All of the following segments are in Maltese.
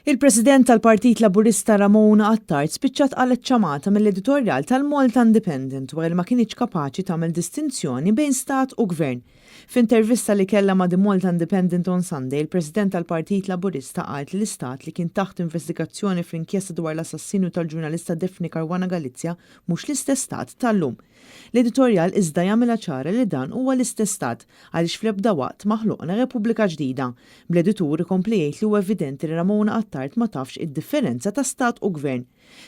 Il-President tal-Partit Laburista Ramona Attard spiċċat qalgħet ċamata mill-editorjal tal-Malta Independent wara li ma kinitx kapaċi tagħmel distinzjoni bejn stat u gvern. F'intervista li kellha ma' The Malta Independent on Sunday, il-President tal-Partit Laburista qalet li l-istat li kien taħt investigazzjoni fl-inkjesta dwar l-assassinju tal-ġurnalista Daphne Caruana Galizia mhux l-istess stat tal-lum. L-editorjal iżda jagħmilha ċara li dan huwa l-istess stat għaliex fl-ebda waqt ma ħloqna Repubblika ġdida. Bl-editur ikompli jgħid li huwa evidenti li Ramona Attard ma tafx id-differenza ta' stat u gvern.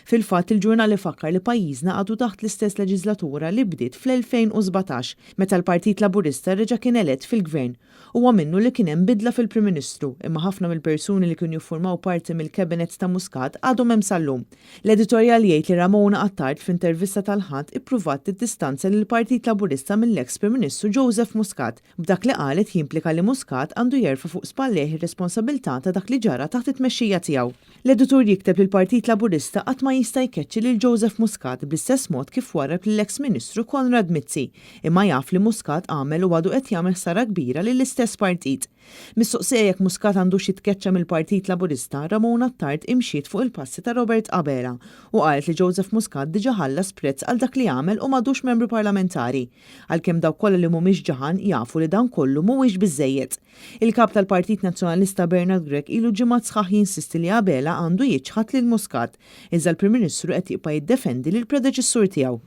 Fil-fatt il-ġurnal ifakkar li pajjiżna għadu taħt l-istess leġiżlatura li bdiet fl-2017 meta l-Partit Laburista reġa' kien elett fil-gvern. Huwa minnu li kien hemm bidla fil-Prim Ministru, imma ħafna mill-persuni li kienu jiffurmaw parti mill-Cabinet ta' Muscat għadhom hemm sal-lum. L-editorjal jgħid li Ramona Attard fl-intervista tal-Ħadd ippruvat tiddistanzja lill-Partit Laburista mill-eks Prim Ministru Joseph Muscat, b'dak li qalet jimplika li Muscat għandu jerfa' fuq spallejh ir-responsabilità ta' dak li ġara taħt it-tmexxija tiegħu. L-editur jikteb li l-Partit Laburista qatt ma jista' jkeċċi lil Joseph Muscat bl-istess mod kif warrab lill-eks Ministru Konrad Mizzi, imma jaf li Muscat għamel u għadu qed jagħmel ħsara kbira lill-istess partit. Mistoqsija jekk Muscat għandux jitkeċċa mill-Partit Laburista, Ramona Attard imxiet fuq il-passi ta' Robert Abela u qalet li Joseph Muscat diġà ħallas prezz għal dak li għamel u m'għadux membru parlamentari. Għalkemm dawk kollha li mhumiex Ġaħan jafu li dan kollu mhuwiex biżżejjed. Il-Kap tal-Partit Nazzjonalista Bernard Grech ilu ġimgħat sħaħ jinsisti li Abela għandu jiċħad lil Muscat, iżda l-Prim Ministru qed jibqa' jiddefendi lill-predeċessur tiegħu.